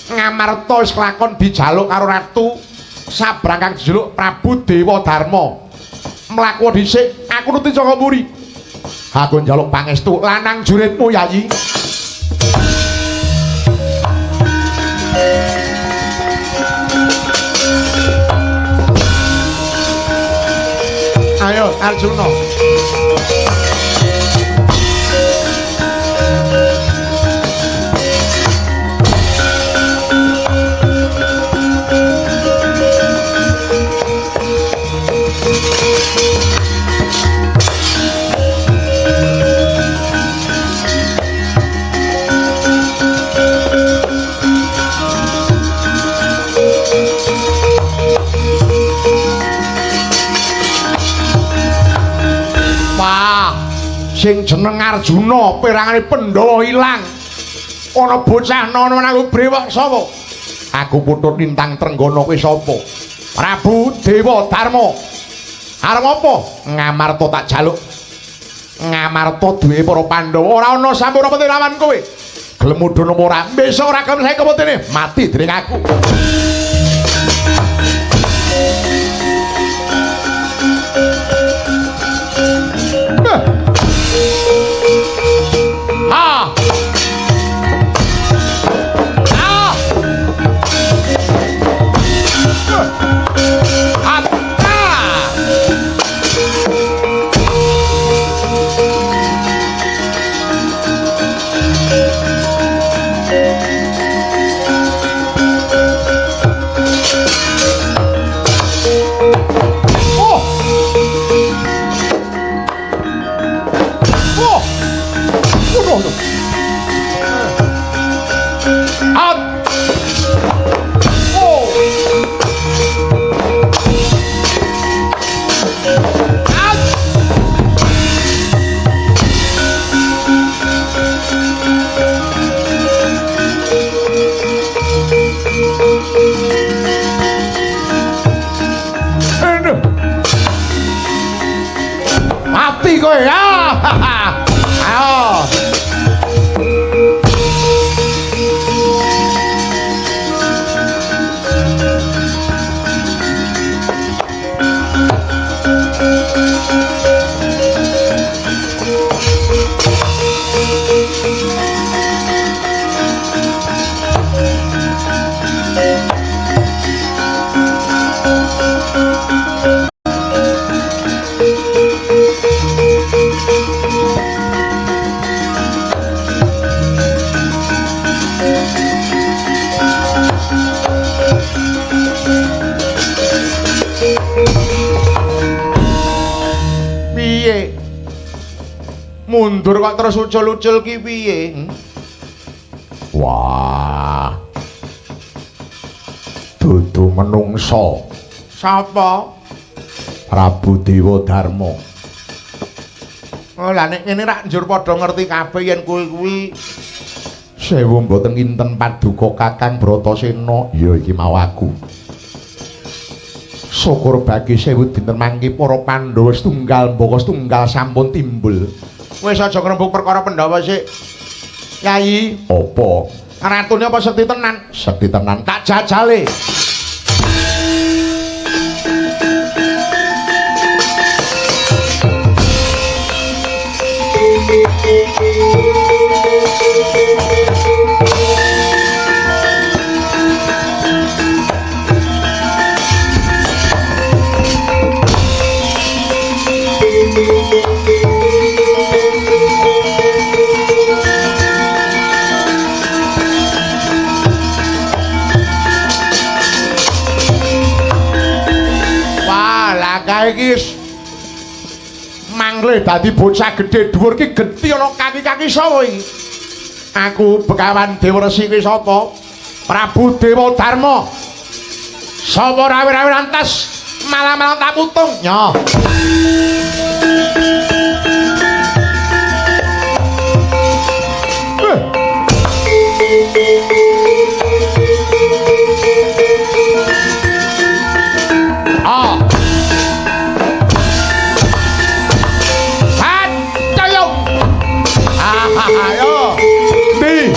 Ngamarta wis kelakon dijaluk karo ratu sabrang kang dijaluk Prabu Dewa Darma. Mlaku dhisik, aku nuti saka mburi. Aku njaluk pangestu lanang juritmu, Yayi. Ayo Arjuna. Wah, sing jeneng Arjuna perangane Pandhawa ilang. Ana bocah nono nganggo brewok sapa? Aku putut lintang Trenggana kuwi sapa? Prabu Dewa Darma. Arep apa? Ngamarta tak jaluk. Ngamarta duwe para Pandhawa ora ana sampurna peti lawan kowe. Gelem mudhun apa ora? Besok ora gelem saiki kepetene mati dening aku. Ah. Ah. Ah. Ah. Oh. Oh. Waduh. At. Oh. At. Aduh. Mati kowe ya. Ayo. Piye? Mundur kok terus ucul-ucul ki piye? Wah. Dudu menungso. Sapa? Prabu Dewa Darma. Oh, lah nek ngene rak njur padha ngerti kabeh yen kowe kuwi sewu mboten kinten paduka Kakang Bratasena. Ya iki mau aku. Syukur bagi sewu dinten mangke para Pandhawa setunggal mbaka setunggal sampun timbul. Wis aja ngrembug perkara Pandhawa sik. Yai, apa? Ratune apa sekti tenan? Sekti tenan. Tak jajale. Wah, lah kae iki mangle dadi bocah gedhe dhuwur ki geti ana kaki-kaki sapa iki? Aku Begawan Dewa Resi kuwi sapa? Prabu Dewa Darma. Sapa rawe-rawe lantas malah-malah tak putung. Nyoh. Eh. Ah. Ayo. Ah, ayo. Ndi?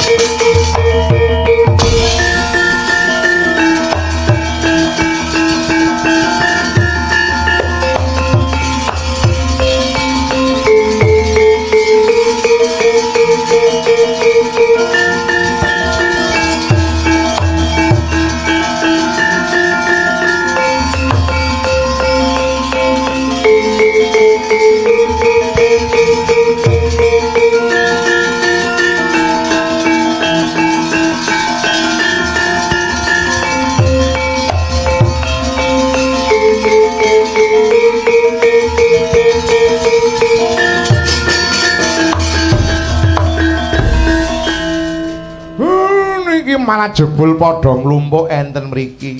Malah jebul padha nglumpuk enten mriki.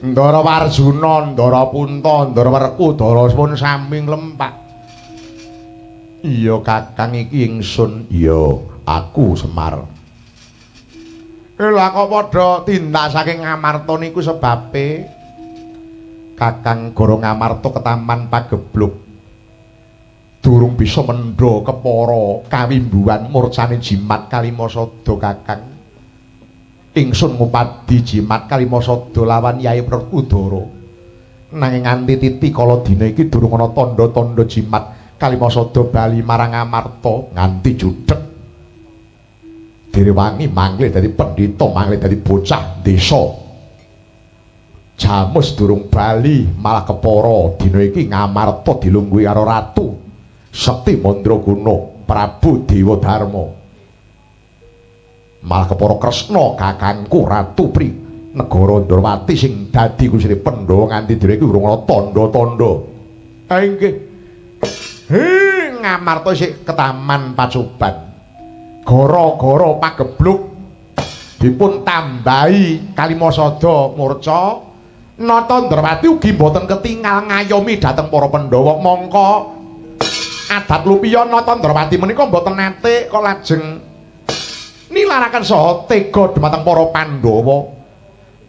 Ndara Warjuna, Ndara Punta, Ndara Werkudara pun sami nglempak. Iya Kakang, iki ingsun. Iya, aku Semar. Lha kok padha tindak saking Ngamarta niku sebabe Kakang Goro Ngamarta ketaman pagebluk. Durung bisa mendha kepara kawimbuhan murcane jimat Kalimasada Kakang. Ingsun ngupadi jimat Kalimasada lawan Yai Werkudara. Nanging nganti titi kala dina iki durung ana tandha-tandha jimat Kalimasada bali marang Ngamarta nganti judhek. Direwangi manglih dadi pendhita, manglih dadi bocah desa. Jamus durung bali malah kepara dina iki Ngamarta dilungguhi karo Ratu Sekti Mandraguna Prabu Dewa Dharma. Malah kepara Kresna kakangku Ratu Pri Negara Ndrawati sing dadi kusire Pandhawa nganti dina iki durung ana tandha-tandha. Ha inggih. Ngamarta isih ketaman pacoban. Gara-gara pagebluk dipun tambahi Kalimasada murca, Nata Ndrawati ugi mboten ketingal ngayomi dhateng para Pandhawa. Mongko adat lupiya Nata Ndrawati menika mboten nate kok lajeng nilaraken saha tega dumateng para Pandhawa.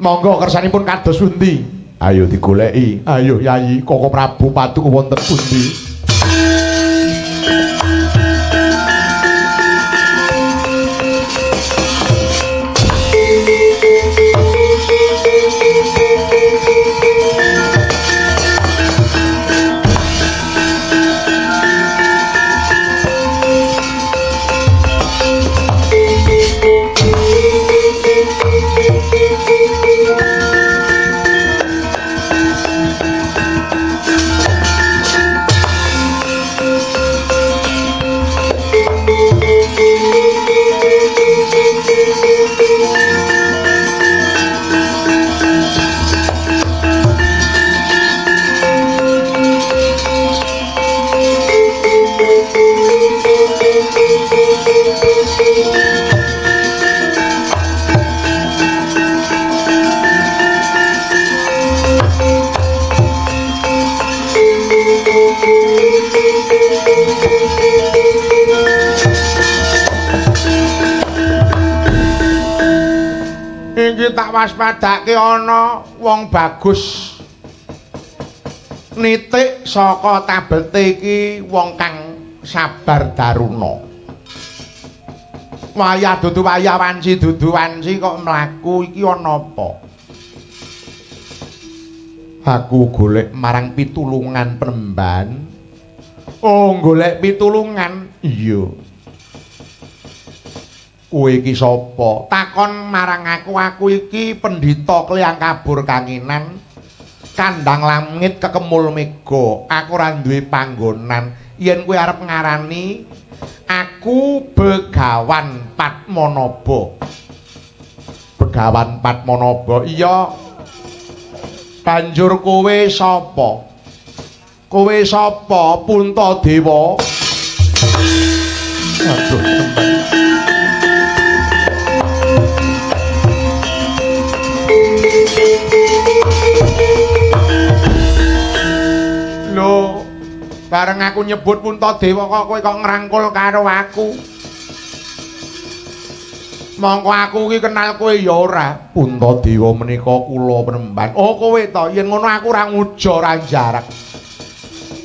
Monggo kersanipun kados pundi? Ayo digoleki. Ayo Yayi, Koko Prabu Paduka wonten pundi? Iki tak waspadake ana wong bagus nitik saka tabete iki wong kang sabar daruna. Wayah dudu wayah wanci dudu wanci kok mlaku iki ana apa? Aku golek marang pitulungan penemban. Oh, golek pitulungan? Iya. Kowe iki sapa? Takon marang aku, aku iki pendhita kliyang kabur kanginan, kandhang langit kekemul mega. Aku ora duwe panggonan. Yen kowe arep ngarani aku Begawan Padmanaba. Begawan Padmanaba. Iya. Banjur kowe sapa? Kowe sapa, Puntadewa? Aduh, temen. Lho, bareng aku nyebut Puntadewa kok kowe kok ngrangkul karo aku. Mongko aku iki kenal kowe ya ora. Puntadewa menika kula penemban. Oh, kowe to. Yen ngono aku ora nguja ora jarak.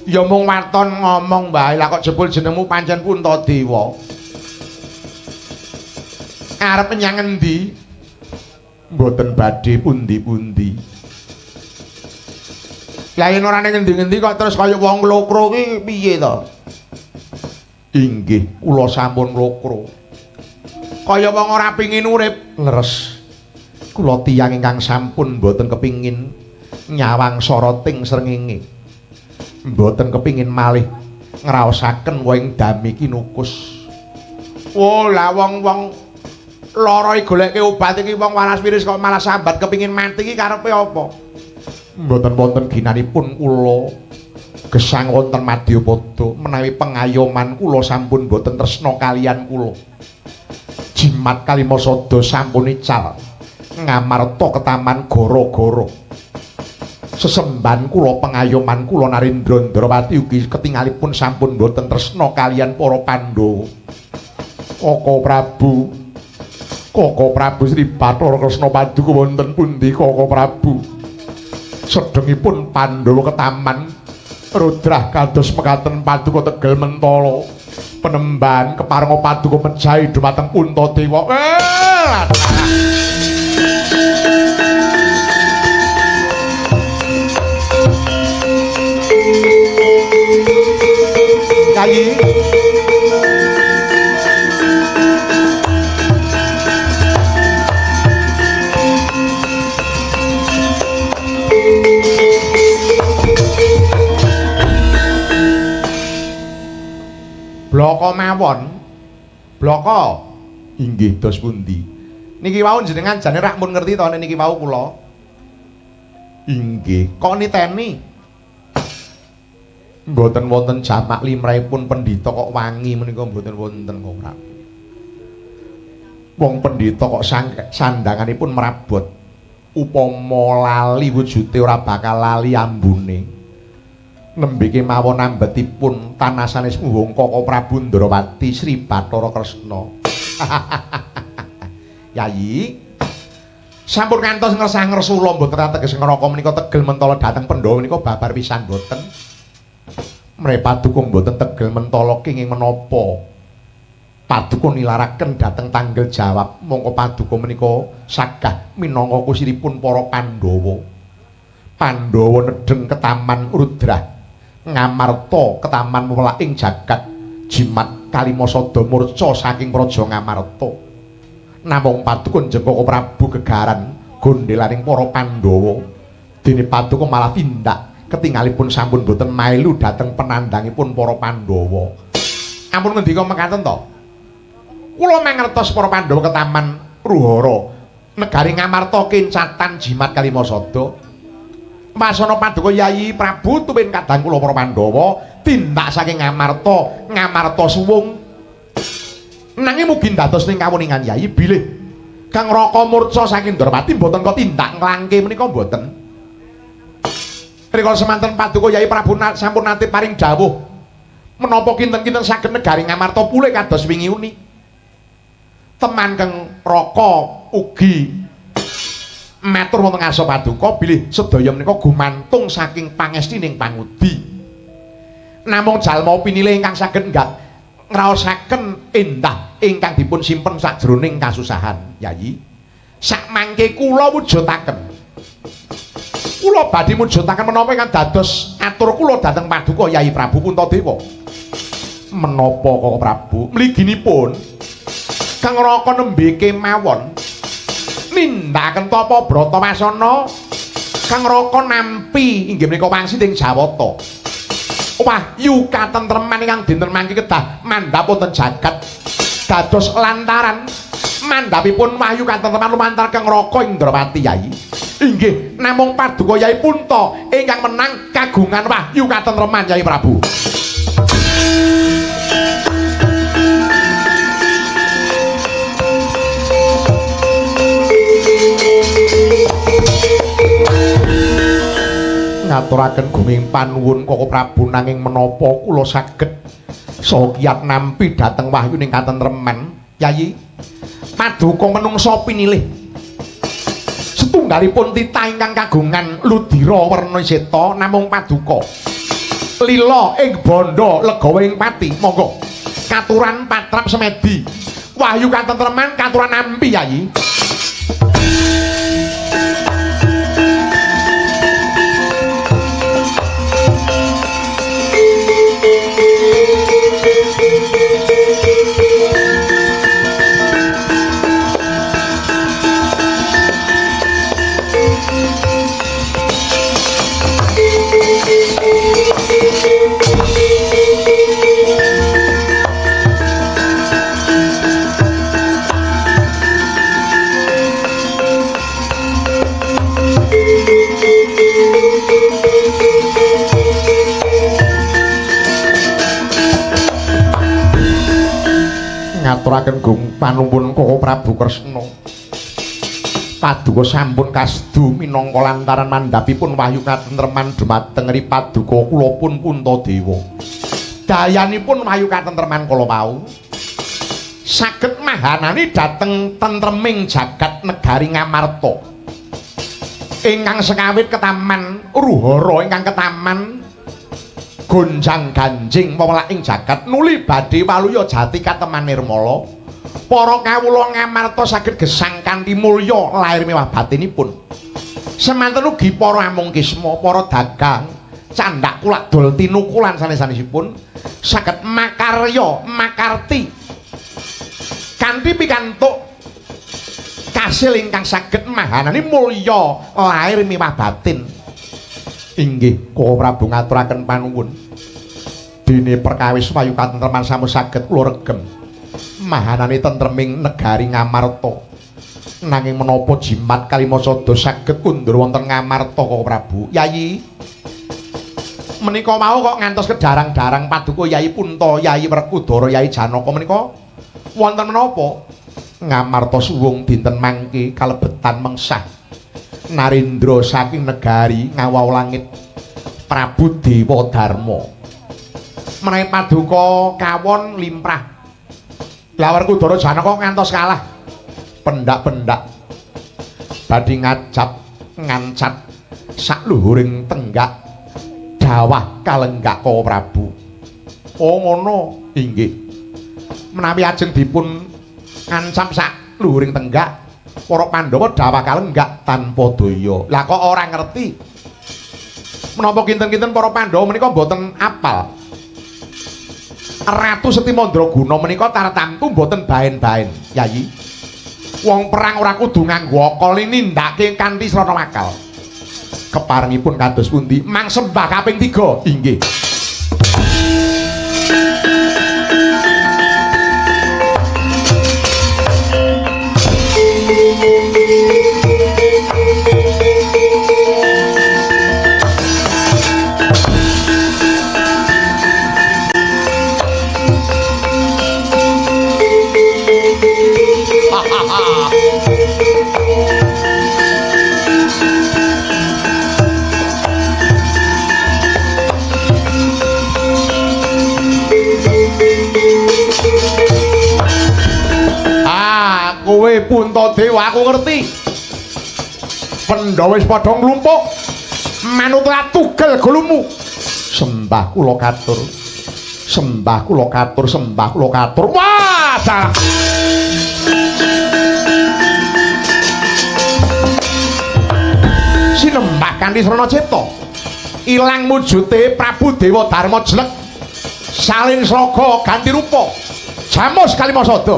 Ya mung waton ngomong wae. Lah kok jebul jenengmu pancen Puntadewa. Arep menyang endi? Mboten badhe pundi-pundi. Lah yen ora ning ngendi-ngendi kok terus kaya wong nglokro ki piye to? Inggih, kula sampun nglokro. Kaya wong ora pengin urip. Leres. Kula tiyang ingkang sampun mboten kepingin nyawang soroting srengenge. Mboten kepingin malih ngraosaken wohing dami kinukus. Oh, lah wong-wong lara goleke obat iki wong waras wiris kok malah sambat kepingin mati iki karepe apa? Mboten wonten ginanipun kula gesang wonten madyapada menawi pengayoman kula sampun mboten tresna kaliyan kula. Jimat Jimat Kalimasada sampun ical ngamarta ketaman gara-gara. Sesembahan kula pengayoman kula Narendra Ndrawati ugi ketingalipun sampun boten tresna kaliyan para Pandhawa. Koko Prabu, Koko Prabu Sri Bathara Kresna paduka wonten pundi Koko Prabu? Sedengipun Pandhawa ketaman rudrah kados mekaten paduka tegel mentala penemban keparenga paduka mejahi dumateng Puntadewa. Yayi Bloko mawon. Bloko. Inggih dos pundi? Niki wau jenengan jane rak mun ngerti to niki wau kula. Inggih, kok niteni? Mboten wonten jamak limrahipun pendhita kok wangi menika mboten wonten kok ora. Wong pendhita kok sandanganipun mrabot. Upama lali wujude ora bakal lali ambune. Nembe kemawon ambetipun tanah sanes muhung Koko Prabu Ndrawati Sri Bathara Kresna. Yayi, sampun ngantos ngersah-ngersula mboten ateges ngraka menika tegel mentala dhateng Pandhawa menika babar pisan mboten. Mrih paduka mboten tegel mentala kenging menapa? Paduka nilaraken dhateng tanggel jawab mongko paduka menika sagah minangka kusiripun para Pandhawa. Pandhawa nedheng ketaman Rudrah Ngamarta ketaman welaking jagat Jimat Kalimasada murca saking Praja Ngamarta. Namung paduka njengkaka Prabu gegaran gondelaning para Pandhawa. Dene paduka malah tindak ketingalipun sampun boten mailu dhateng penandangipun para Pandhawa. Ampun ngendika mekaten to. Kula mangertos para Pandhawa ketaman Ruhara negari Ngamarta kencatan Jimat Kalimasada. Wasana paduka Yayi Prabu tuwin kadang kula para Pandhawa tindak saking Ngamarta, Ngamarta suwung. Nanging mugi dados ning kawuningan Yayi bilih Kang Raka murca saking Ndrawati mboten kok tindak nglangke menika mboten. Rikala semanten paduka Yayi Prabu sampun nate paring dawuh menapa kinten-kinten saged negari Ngamarta pulih kados wingi uni. Teman Kang Raka ugi matur wonten ngarsa paduka bilih sedaya menika gumantung saking pangestining pangudi. Namung jalma pinilih ingkang saged ngraosaken endah ingkang dipun simpen sajroning kasusahan, Yayi. Sakmangke kula wujudaken. Kula badhe mujudaken menapa ingkang dados atur kula dhateng paduka Yayi Prabu Puntadewa. Menapa Koko Prabu? Mliginipun Kang Raka nembe kemawon nindakaken tapa brata wasana Kang Raka nampi inggih menika wangsit ing Jawata. Wahyu katentreman ingkang dinten mangke kedah mandhap wonten jagat dados lantaran mandhapipun wahyu katentreman lumantar Kang Raka ing Ndrawati Yayi. Inggih namung paduka Yayi Punta ingkang menang kagungan wahyu katentreman Yayi Prabu. Ngaturaken gunging panuwun Koko Prabu nanging menapa kula saged saha kiyat nampi dhateng wahyuning katentreman Yayi. Paduka menungsa pinilih setunggalipun titah ingkang kagungan ludira werna seta namung paduka lila ing bandha legawa ing pati. Monggo katuran patrap semedi wahyu katentreman katuran nampi Yayi. Ngaturaken gung panuwun Koko Prabu Kresna. Paduka sampun kasdu minangka lantaran mandhapipun wahyu katentreman dumateng ri paduka kula pun Puntadewa. Dayanipun wahyu katentreman kala wau saged mahanani dhateng tentreming jagat negari Ngamarta. Ingkang sekawit ketaman ruhara ingkang ketaman gonjang ganjing wewelaking jagat nuli badhe waluya jati kateman nirmala. Para kawula Ngamarta saged gesang kanthi mulya lair mewah batinipun. Semanten ugi para amung kisma, para dagang, candhak kulak dol tinuku lan sanes-sanesipun saged makarya makarti kanthi pikantuk kasil ingkang saged mahanani mulya lair mewah batin. Inggih, Koko Prabu ngaturaken panuwun. Dene perkawis wahyu katentreman sampun saged kula regem mahanani tentreming negari Ngamarta. Nanging menapa jimat Kalimasada saged kundur wonten Ngamarta, Koko Prabu? Yayi, menika wau kok ngantos kedarang-darang paduka Yayi Punta, Yayi Werkudara, Yayi Janaka menika wonten menapa? Ngamarta suwung dinten mangke kalebetan mengsah Narendra saking negari Ngawau Langit Prabu Dewa Darma. Menawi paduka kawon limrah. Lah Werkudara Janaka ngantos kalah pendak-pendak badhe ngajap ngancat sakluhuring tenggak dawah kalenggak Koko Prabu. Oh ngono, inggih. Menawi ajeng dipun ngancap sakluhuring tenggak para Pandhawa dawah kalenggak tanpa daya. Lah kok ora ngerti? Menapa kinten-kinten para Pandhawa menika mboten apal? Ratu Seti Mandraguna menika tartamtu mboten baen-baen, Yayi. Wong perang ora kudu nganggo akal, nindakake kanthi srana akal. Keparengipun kados pundi? Mang sembah kaping 3. Inggih. Ah, kowe Puntadewa aku ngerti. Pandhawa wis padha nglumpuk. Manut tugel gulumu. Sembah kula katur. Sembah kula katur, sembah kula katur. Wah, dalah. Sinembah kanthi srana cipta. Ilang mujute Prabu Dewa Darma jlek. Salin sraga ganti rupa. Jamus Kalimasada.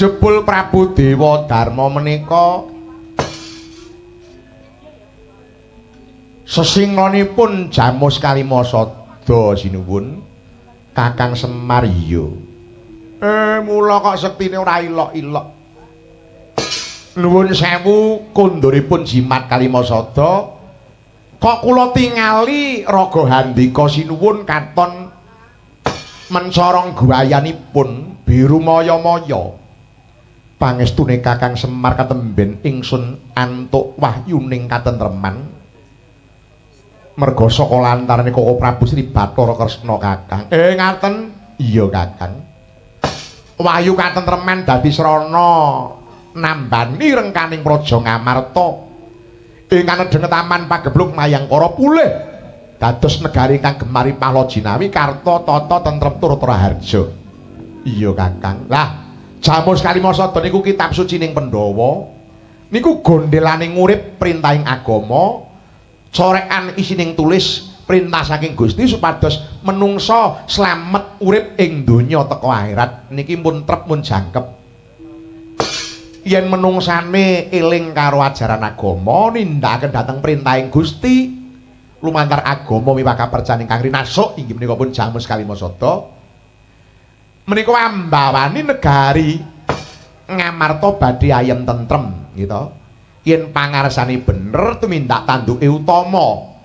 Jebul Prabu Dewa Darma menika sesingonipun Jamus Kalimasada sinuwun Kakang Semar. Iya. Mula kok sektine ora ilok-ilok. Nuwun sewu konduripun Jimat Kalimasada kok kula tingali Raga Handika sinuwun katon mencorong guayanipun biru maya-maya. Pangestune Kakang Semar katemben ingsun antuk wahyuning katentreman merga saka lantarane Koko Prabu Sri Bathara Kresna Kakang. Ngaten? Iya Kakang. Wahyu katentreman dadi srana nambani rengkaning praja Ngamarta ingkang nedheng taman pagebluk Mayangkara pulih dados negari ingkang gemari pahla jinawi karta tata tentrem tur raharja. Iya Kakang. Lah Jamus Kalimasada niku kitab suci ning Pandhawa niku gondelane ngurip perintahing agama, corekan isining tulis Perintah saking Gusti supados menungsa slamet urip ing donya teka akhirat. Niki pun trep mun jangkep. Yen menungsane eling karo ajaran agama, nindakaken dhateng perintahing Gusti lumantar agama miwah kapercayan ingkang rinasuk inggih menika pun jamus kalima sada. Menika ambawani negari Ngamarta badhe ayem tentrem gitu. Yen pangarsane bener tumindak tanduke utama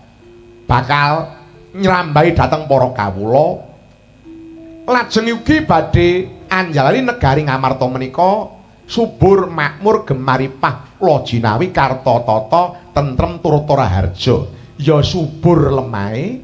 bakal nyrambahi dhateng para kawula. Lajeng ugi badhe anjalari negari Ngamarta menika subur makmur gemaripah lajinawi karta tata tentrem turta raharja. Ya subur lemahe,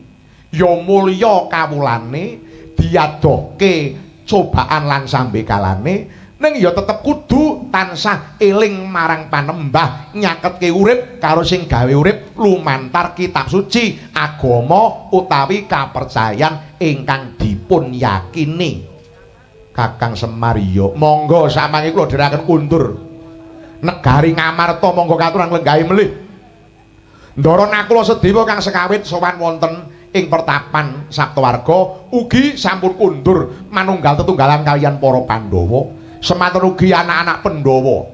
ya mulya kawulane, diadohke cobaan lan sambekalane, ning ya tetep kudu tansah eling marang panembah, nyaketke urip karo sing gawe urip lumantar kitab suci agama utawi kapercayan ingkang dipun yakini. Kakang Semar ya monggo samangke kula dherekaken kundur negari Ngamarta, monggo katuran lenggahi melih. Ndara Nakula Sedewa kang sekawit sowan wonten ing pertapan Saptawarga ugi sampun kundur manunggal tetunggalan kaliyan para Pandhawa. Semanten ugi anak-anak Pandhawa.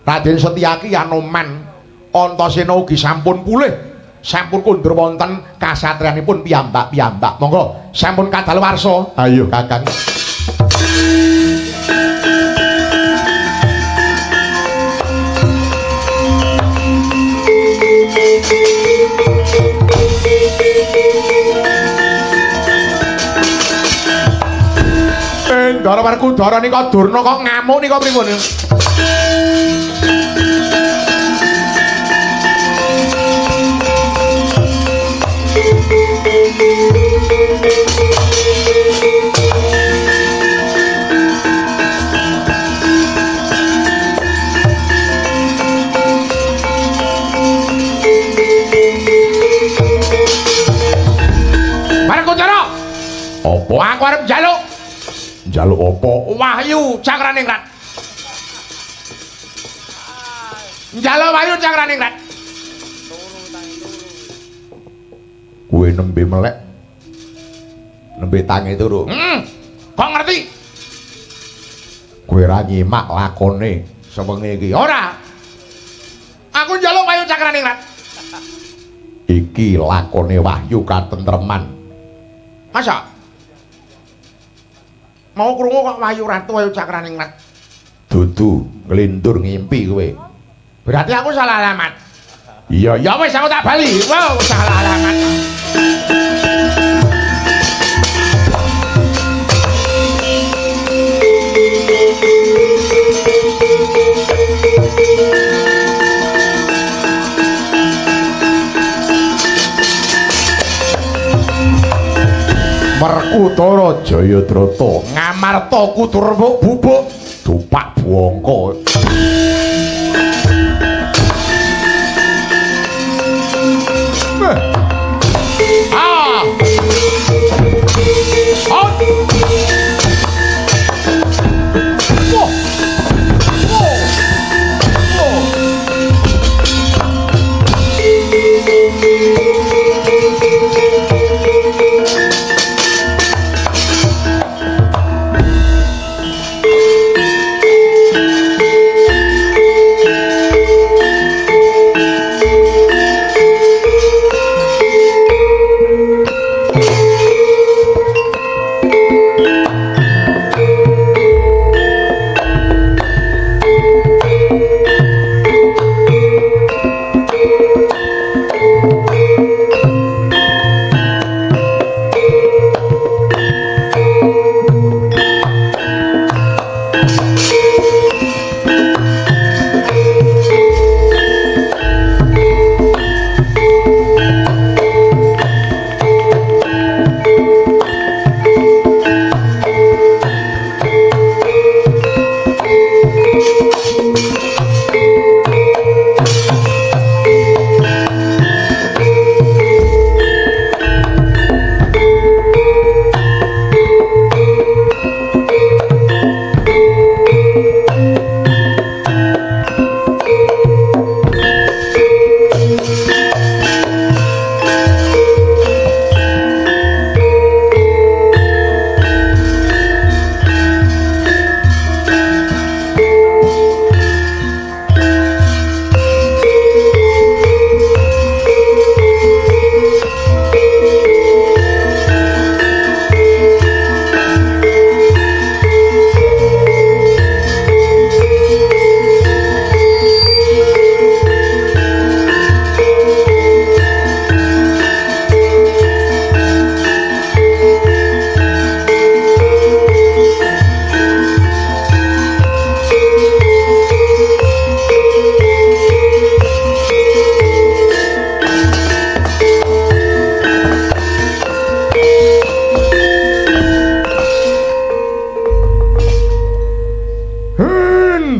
Raden Setyaki, Anoman, Antasena ugi sampun pulih, sampun kundur wonten kasatriyanipun piyambak-piyambak. Monggo sampun kadaluwarsa. Ayo Kakang. Ndara Werkudara nika Durna kok ngamuk nika pripun? Werkudara, apa aku arep njaluk? Njaluk apa? Wahyu Cakraningrat. Njaluk Wahyu Cakraningrat. Kowe nembe melek, nembe tangi turu. Kok ngerti? Kowe ra nyimak lakone sewengi iki. Ora. Aku njaluk Wahyu Cakraningrat. Iki lakone wahyu katentreman. Masa? Mau krungu kok Wahyu Ratu Wahyu Cakraningrat. Dudu nglindur ngimpi kowe. Berarti aku salah alamat. Iya, ya wis aku tak bali. Wow, salah alamat. Werkudara Jayadrata Ngamarta kudu rembug bubuk dupak bongko. Ah. Out. Wah. Wah. Wah.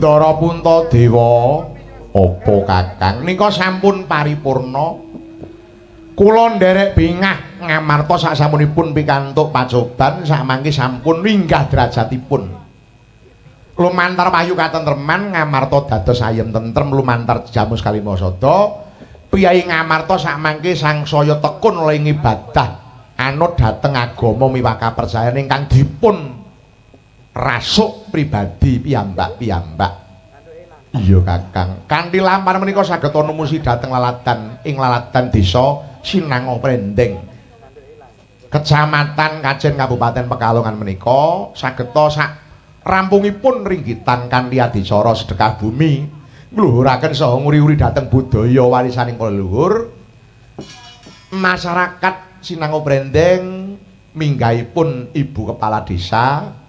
Ndara Puntadewa, apa Kakang nika sampun paripurna? Kula nderek bingah ngamarta sasampunipun pikantuk pacoban samangke sampun winggah derajatipun. Lumantar wahyu katentreman ngamarta dados ayem tentrem lumantar jamus kalima sada. Priyayi Ngamarta samangke sangsaya tekun oleh ngibadah anut dhateng agama miwah kapercayan ingkang dipun rasuk pribadi piyambak-piyambak. Iya Kakang, kanthi lampahan menika saged numusi dhateng laladan ing laladan desa Sinango Prendeng, Kecamatan Kajen, Kabupaten Pekalongan menika sageta sak rampungipun ringgitan kanthi adicara sedekah bumi ngluhuraken saha nguri-uri dhateng budaya warisaning para leluhur. Masyarakat Sinango Prendeng minggahipun Ibu Kepala Desa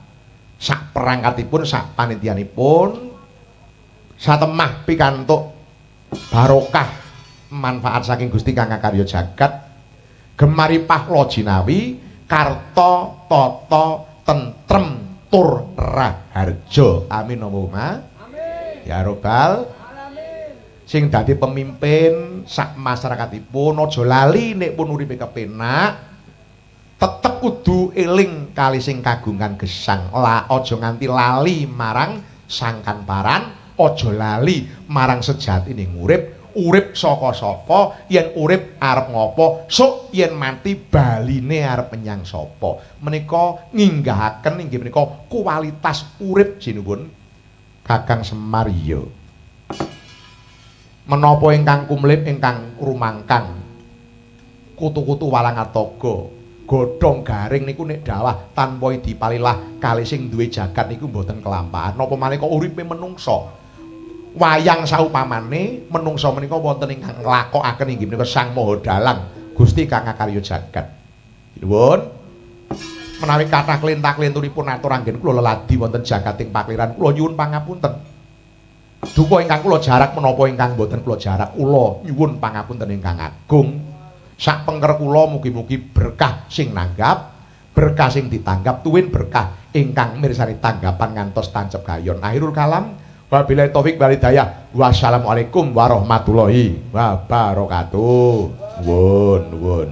sak perangkatipun sak panitianipun satemah pikantuk barokah manfaat saking Gusti kang ngakarya jagat gemaripah lojinawi karta tata tentrem tur raharja. Amin Allahumma amin ya robbal alamin. Sing dadi pemimpin sak masyarakatipun aja lali nek pun uripe kepenak tetep kudu eling kali sing kagungan gesang. La aja nganti lali marang sangkan paran, aja lali marang sejatine urip. Urip saka sapa, yen urip arep ngopo, sok yen mati baline arep menyang sapa. Menika nginggahaken inggih menika kualitas urip sinuwun Kakang Semar. Iya. Menapa ingkang kumlip ingkang rumangkang kutu-kutu walang atoga godhong garing niku nek dawah tanpa dipalilah kali sing duwe jagat niku mboten kelampahan. Napa malih kok uripe menungsa. Wayang saupamane menungsa menika wonten ingkang nglakokaken inggih menika Sang Maha Dalang Gusti kang ngakarya jagat. Nuwun. Menawi kathah klentak-klentunipun atur anggen kula leladi wonten jagating pakliran kula nyuwun pangapunten. Duka ingkang kula jarak menapa ingkang boten kula jarak kula nyuwun pangapunten ingkang agung. Sak pengker kula mugi-mugi berkah sing nanggap, berkah sing ditanggap tuwin berkah ingkang mirsani tanggapan ngantos tancep kayon. Akhirul kalam, wabillahi taufik wal hidayah. Wassalamualaikum warahmatullahi wabarakatuh. Nuwun, nuwun.